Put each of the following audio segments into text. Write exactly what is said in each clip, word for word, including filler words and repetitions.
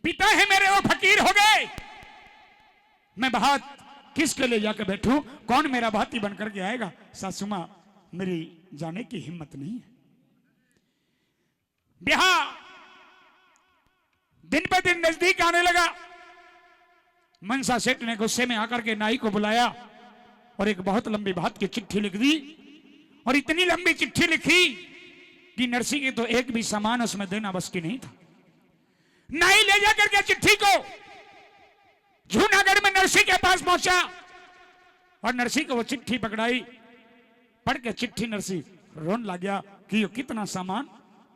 पिता है मेरे, वो फकीर हो गए, मैं भात किसके ले जाकर बैठूं? कौन मेरा भाती बन करके आएगा? सासू माँ, मेरी जाने की हिम्मत नहीं है। ब्याह दिन पर दिन नजदीक आने लगा। मनसा सेठ ने गुस्से में आकर के नाई को बुलाया और एक बहुत लंबी भात की चिट्ठी लिख दी। और इतनी लंबी चिट्ठी लिखी कि नरसी के तो एक भी सामान उसमें देना बस की नहीं था। नाई ले जाकर के चिट्ठी को जूनागढ़ में नरसी के पास पहुंचा और नरसी को वो चिट्ठी पकड़ाई। पढ़ के चिट्ठी नरसी रोन लग गया कि ये कितना सामान,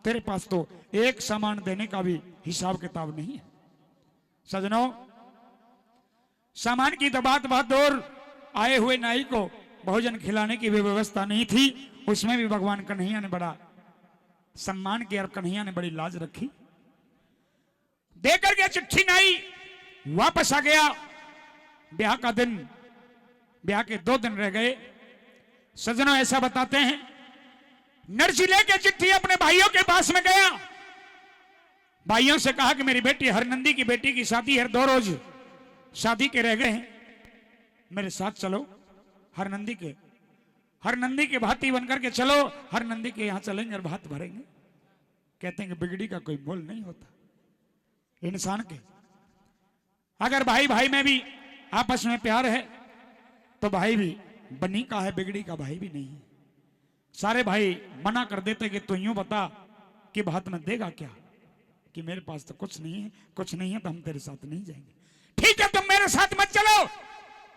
तेरे पास तो एक सामान देने का भी हिसाब किताब नहीं है। सजनों, सामान की तो बात बहुत दूर, आए हुए नाई को भोजन खिलाने की भी व्यवस्था नहीं थी, उसमें भी भगवान कन्हैया ने बड़ा सम्मान किया और कन्हैया ने बड़ी लाज रखी। देकर के चिट्ठी नाई वापस आ गया। ब्याह का दिन, ब्याह के दो दिन रह गए। सजनों, ऐसा बताते हैं, नरसी लेके चिट्ठी अपने भाइयों के पास में गया, भाइयों से कहा कि मेरी बेटी हरनंदी की बेटी की शादी है, दो रोज शादी के रह गए हैं, मेरे साथ चलो। हरनंदी के, हरनंदी के भाती बन करके चलो, हरनंदी के यहाँ चलेंगे और भात भरेंगे। कहते हैं कि बिगड़ी का कोई मोल नहीं होता इंसान के। अगर भाई भाई में भी आपस में प्यार है तो भाई भी बनी का है, बिगड़ी का भाई भी नहीं है। सारे भाई मना कर देते कि तू यूं बता कि भात में देगा क्या, कि मेरे पास तो कुछ नहीं है, कुछ नहीं है तो हम तेरे साथ नहीं जाएंगे। ठीक है, तुम मेरे साथ मत चलो,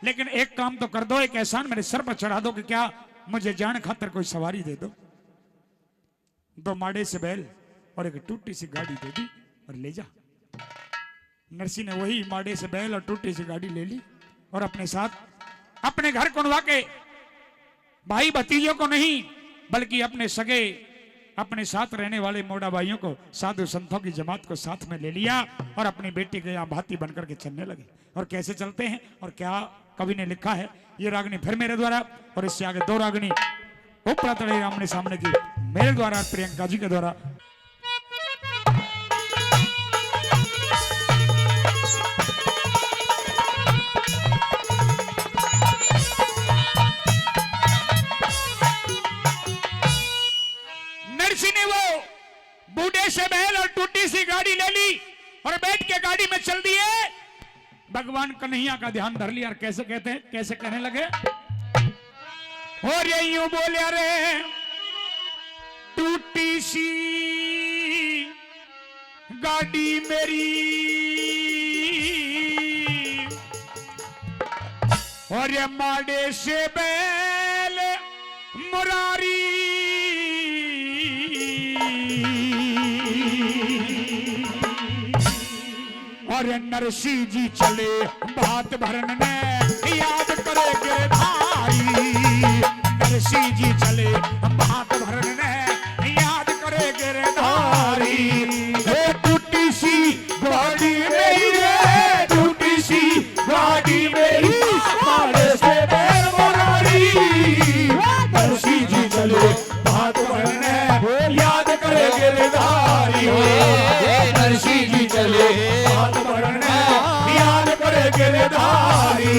लेकिन एक काम तो कर दो, एक एहसान मेरे सर पर चढ़ा दो कि क्या मुझे जान खातर कोई सवारी दे दो। दो माड़े से बैल और एक टूटी सी गाड़ी दे दी और ले जा। नरसी ने वही माड़े से बैल और टूटी सी गाड़ी ले ली और अपने साथ, अपने घर कुंडवा के भाई भतीजों को नहीं, बल्कि अपने सगे, अपने साथ रहने वाले मोड़ा भाइयों को, साधु संतों की जमात को साथ में ले लिया और अपनी बेटी के यहाँ भाती बनकर के चलने लगे। और कैसे चलते हैं और क्या कवि ने लिखा है, ये रागनी फिर मेरे द्वारा और इससे आगे दो रागनी ऊपरा तले आमने सामने की मेरे द्वारा और प्रियंका जी के द्वारा। नरसी ने वो बूढ़े से बैल और टूटी सी गाड़ी ले ली और बैठ के गाड़ी में चल दिए। भगवान कन्हैया का ध्यान धर लिया और कैसे कहते हैं, कैसे कहने लगे। और ये यूं बोलिया रे, टूटी सी गाड़ी मेरी और ये माड़े से बैल मुरारी। और नरसी जी चले भात भरन ने, याद करे गिरधारी। नरसी जी चले भात भरन ने, याद करे गिरधारी। हे टूटी सी गाड़ी मेरी रे, टूटी सी गाड़ी मेरी, माड़े से बैल मुरारी। नरसी जी चले भात भरने, याद करे गिरधारी। नरसी जी चले भात भरने, याद करे गिरधारी।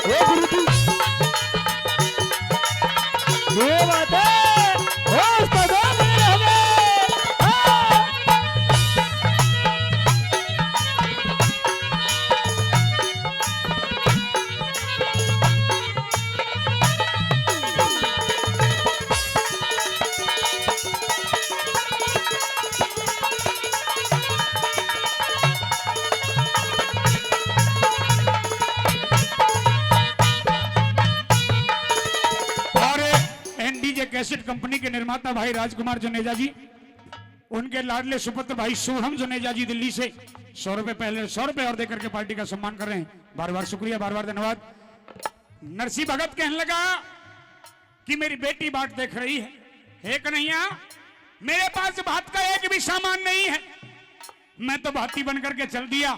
ओ गुरु जी, ये बात है। ओ उस्ताद, बने रहो। हाँ। और एनडीजे कैसेट कंपनी के निर्माता भाई राजकुमार जुनेजा जी, उनके लाडले सुपुत्र भाई शुभम जुनेजा जी दिल्ली से सौ रुपए पहले, सौ रुपए और देकर के पार्टी का सम्मान कर रहे हैं। बार बार शुक्रिया, बार बार धन्यवाद। नरसी भगत कहने लगा कि मेरी बेटी बाट देख रही है। हे कन्हैया, मेरे पास भात का एक भी सामान नहीं है, मैं तो भाती बन करके चल दिया।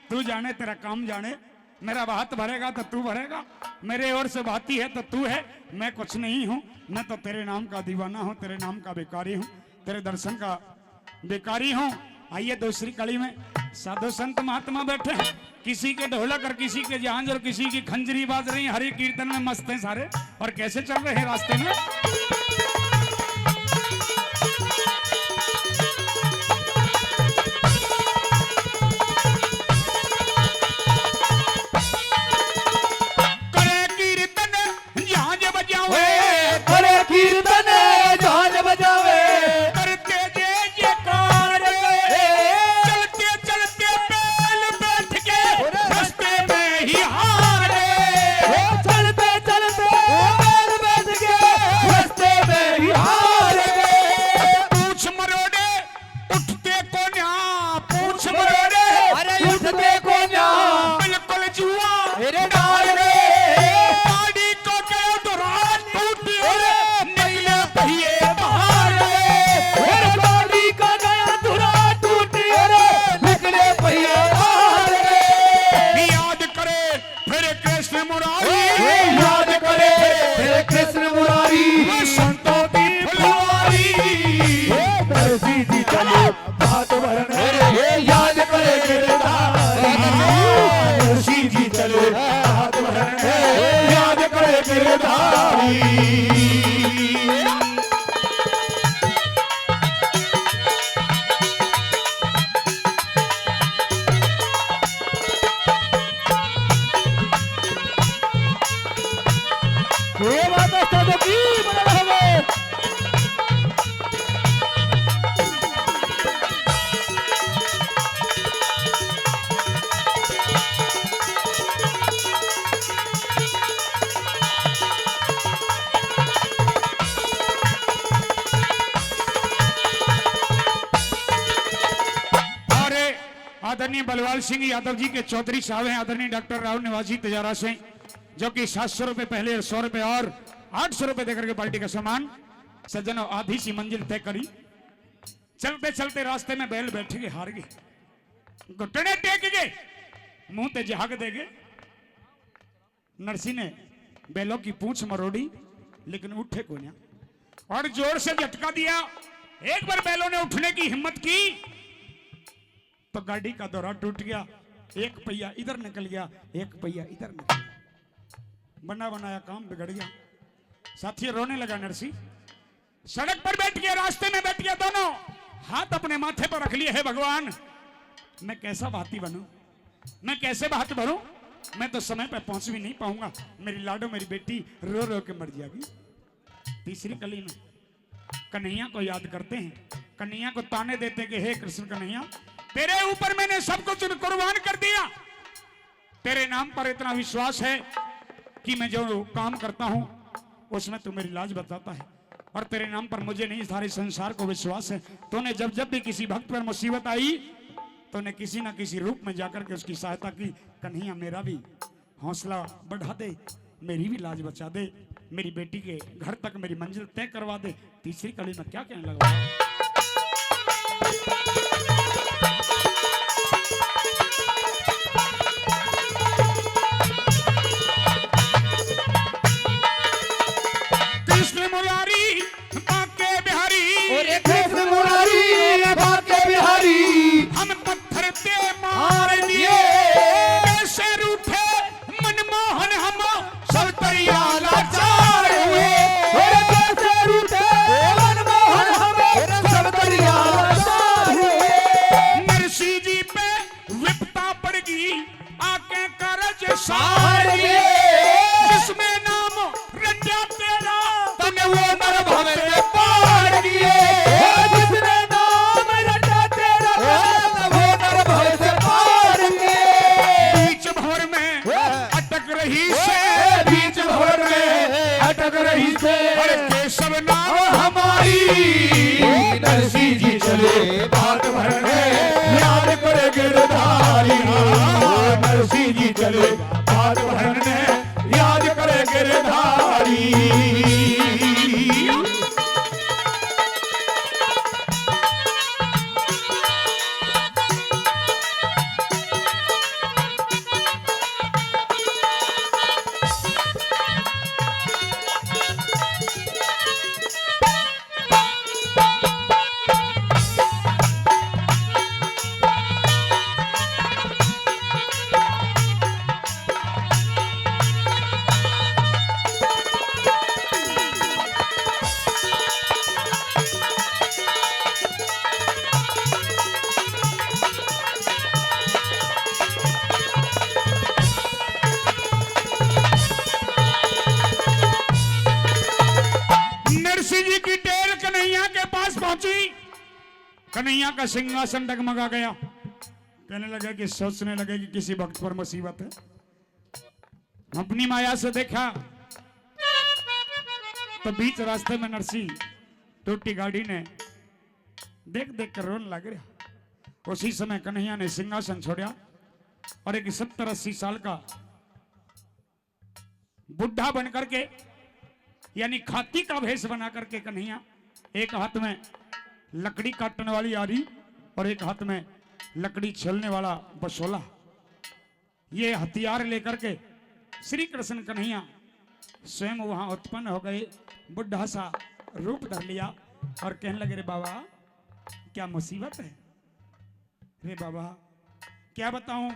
तू जाने, तेरा काम जाने। मेरा भात भरेगा तो तू भरेगा, मेरे ओर से भाती है तो तू है। मैं कुछ नहीं हूँ, मैं तो तेरे नाम का दीवाना हूँ, तेरे नाम का भिखारी हूँ, तेरे दर्शन का भिखारी हूँ। आइए, दूसरी कली में साधु संत महात्मा बैठे हैं, किसी के ढोलक और किसी के झांझ और किसी की खंजरी बाज रही है। हरे कीर्तन में मस्त हैं सारे। और कैसे चल रहे हैं रास्ते में? करे कीर्तन झांझ बजावे, ए, करे कीर्तन झांझ बजावे, करते जय जयकार। ए, चलते चलते बैल बैठ के, अरे, रस्ते में ही हार गए। ए, चलते चलते बैल बैठ के, रस्ते में ही हार गए। पूछ मरोड़े उठते कोन्या, पूछ मरोड़े, अरे, उठते कोन्या। बिल्कुल जुआ, अरे, डाल रे। गाड़ी को गयो तो रात टूटी, अरे, निकले पहिए बाहर रे। अरे, गाड़ी का गया तो रात टूटी, अरे, निकले पहिए बाहर रे। याद करे फिर कृष्ण मुरारी, ए, याद करे फिर कृष्ण मुरारी। संतों की फुलवारी। ए, दर्जी जी चले भात भरन, ए, याद करे गिरधारी। दर्जी जी चले भात भरन, ए, याद करे गिरधारी। ये बात है, उस्तादों की बदल हवे। और आदरणीय बलवाल सिंह यादव जी के चौधरी साहब हैं, आदरणीय डॉक्टर राव निवास जी तजारा से, जो कि सात सौ रुपए पहले और सौ रुपए और आठ सौ रुपए देकर के पार्टी का सामान। सज्जनों, आधी सी मंजिल तय करी, चलते चलते रास्ते में बैल बैठ गए, हार गए, घुटने टेक गए, मुंह ते झाग दे गए। नरसी ने बैलों की पूंछ मरोड़ी, लेकिन उठे कोन्या, और जोर से झटका दिया। एक बार बैलों ने उठने की हिम्मत की तो गाड़ी का दौरा टूट गया, एक पहिया इधर निकल गया, एक पहिया इधर निकल गया, बना बनाया काम बिगड़ गया। साथी, रोने लगा नरसी। सड़क पर बैठ गया, रास्ते में बैठ गया, दोनों हाथ अपने माथे पर रख लिए, हे भगवान, मैं कैसा भाती बनूं, मैं कैसे भात भरूं, मैं तो समय पर पहुंच भी नहीं पाऊंगा, मेरी लाडो, मेरी बेटी रो रो के मर जाएगी। तीसरी कली में कन्हैया को याद करते हैं, कन्हैया को ताने देते हैं कि हे कृष्ण कन्हैया, तेरे ऊपर मैंने सब कुछ कुर्बान कर दिया, तेरे नाम पर इतना विश्वास है कि मैं जो काम करता हूँ उसमें तू मेरी लाज बचाता है, और तेरे नाम पर मुझे नहीं, सारे संसार को विश्वास है। तूने जब जब भी किसी भक्त पर मुसीबत आई, तूने किसी ना किसी रूप में जाकर के उसकी सहायता की। कन्हैया, मेरा भी हौसला बढ़ा दे, मेरी भी लाज बचा दे, मेरी बेटी के घर तक मेरी मंजिल तय करवा दे। तीसरी कली में क्या कहने लगा? कृष्ण मुरारी बांके बिहारी, अरे कृष्ण मुरारी बांके बिहारी, हम पत्थर ते मार दिए, हमारी नरसी जी चले भात भरने, याद करे गिरधारी। नरसी जी चले भात भरने, याद करे गिरधारी। नरसिंह जी की टेल कन्हैया के पास पहुंची। कन्हैया का सिंहासन डगमगा गया। कहने लगा कि सोचने लगे कि किसी भक्त पर मुसीबत है। अपनी माया से देखा तो बीच रास्ते में नरसी टूटी गाड़ी ने देख देख कर रोने लग रहा। उसी समय कन्हैया ने सिंहासन छोड़ा और एक सत्तर अस्सी साल का बुढ़ा बन करके, यानी खाती का भेष बना करके कन्हैया एक हाथ में लकड़ी काटने वाली आरी और एक हाथ में लकड़ी छीलने वाला बसोला, ये हथियार लेकर के श्री कृष्ण कन्हैया स्वयं वहां उत्पन्न हो गए। बुढ़ा सा रूप धर लिया और कहने लगे, "रे बाबा, क्या मुसीबत है? रे बाबा, क्या बताऊं,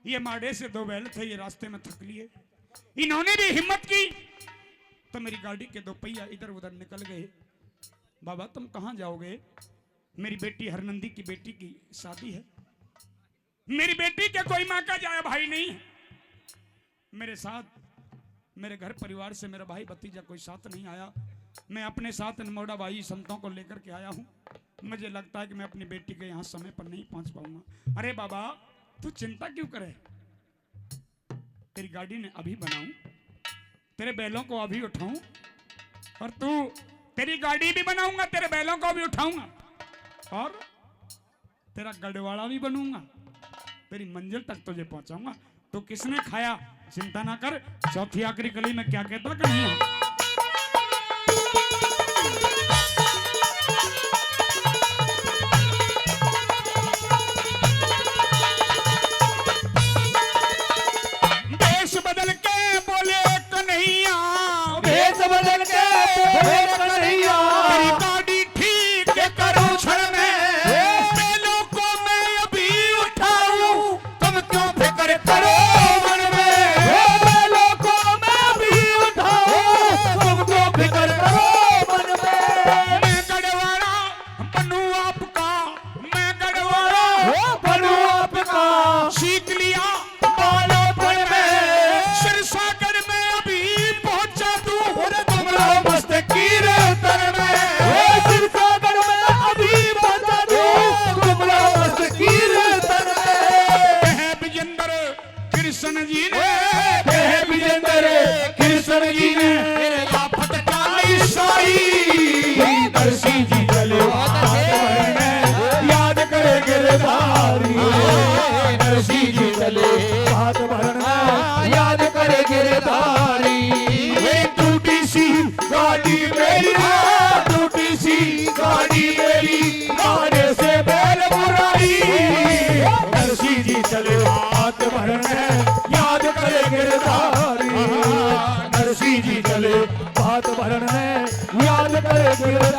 ये माड़े से दो बैल थे, ये रास्ते में थक लिए, इन्होंने भी हिम्मत की तो मेरी गाड़ी के दो पहिया इधर उधर निकल गए। बाबा, तुम कहाँ जाओगे? मेरी बेटी हरनंदी की बेटी की शादी है।" मेरी बेटी के कोई माँ का जाया भाई नहीं है। मेरे साथ, मेरे घर परिवार से मेरा भाई भतीजा कोई साथ नहीं आया। मैं अपने साथ अनमोड़ा भाई संतों को लेकर के आया हूँ। मुझे लगता है कि मैं अपनी बेटी के यहाँ समय पर नहीं पहुँच पाऊंगा। अरे बाबा, तू चिंता क्यों करे? तेरी गाड़ी ने अभी बनाऊं, तेरे बैलों को अभी उठाऊं, और तू, तेरी गाड़ी भी बनाऊंगा, तेरे बैलों को भी उठाऊंगा, और तेरा गढ़वाला भी बनूंगा, तेरी मंजिल तक तुझे पहुंचाऊंगा। तो किसने खाया, चिंता ना कर। चौथी आखिरी कली में क्या कहता कन्हैया? भेष बदल के बोले कन्हैया, भेष बदल के बोले कन्हैया, तेरी गाड़ी ठीक करूं क्षण में, बैलों को मैं अभी उठाऊं, तुम क्यों फिक्र करो मन में, बैलों को मैं अभी उठाऊं, तुम क्यों फिक्र करो मन में। मैं गढ़वाला बनूं आपका, मैं गढ़वाला बनूं आपका, सीख लिया बालपन में, सिरसागर में अभी पहुंचा दूं, तुम रहो मस्त कीर्तन में। सिरसागर में अभी पहुंचा दूं, तुम रहो मस्त कीर्तन में। कहे विजेंद्र कृष्ण जी ने, कहे विजेंद्र कृष्ण जी ने, आफत काली साई, नरसिंह जी चले भात भरने, याद करे गिरधारी। नरसिंह जी चले भात भरने, याद करे गिरधारी। मेरी टूटी सी गाड़ी मेरी, टूटी सी गाड़ी मेरी, गाने से बैल बुराई। नरसिंह जी चले भात भरने, याद करे गिरधारी। नरसिंह जी चले भात भरने, याद करे गिरधारी।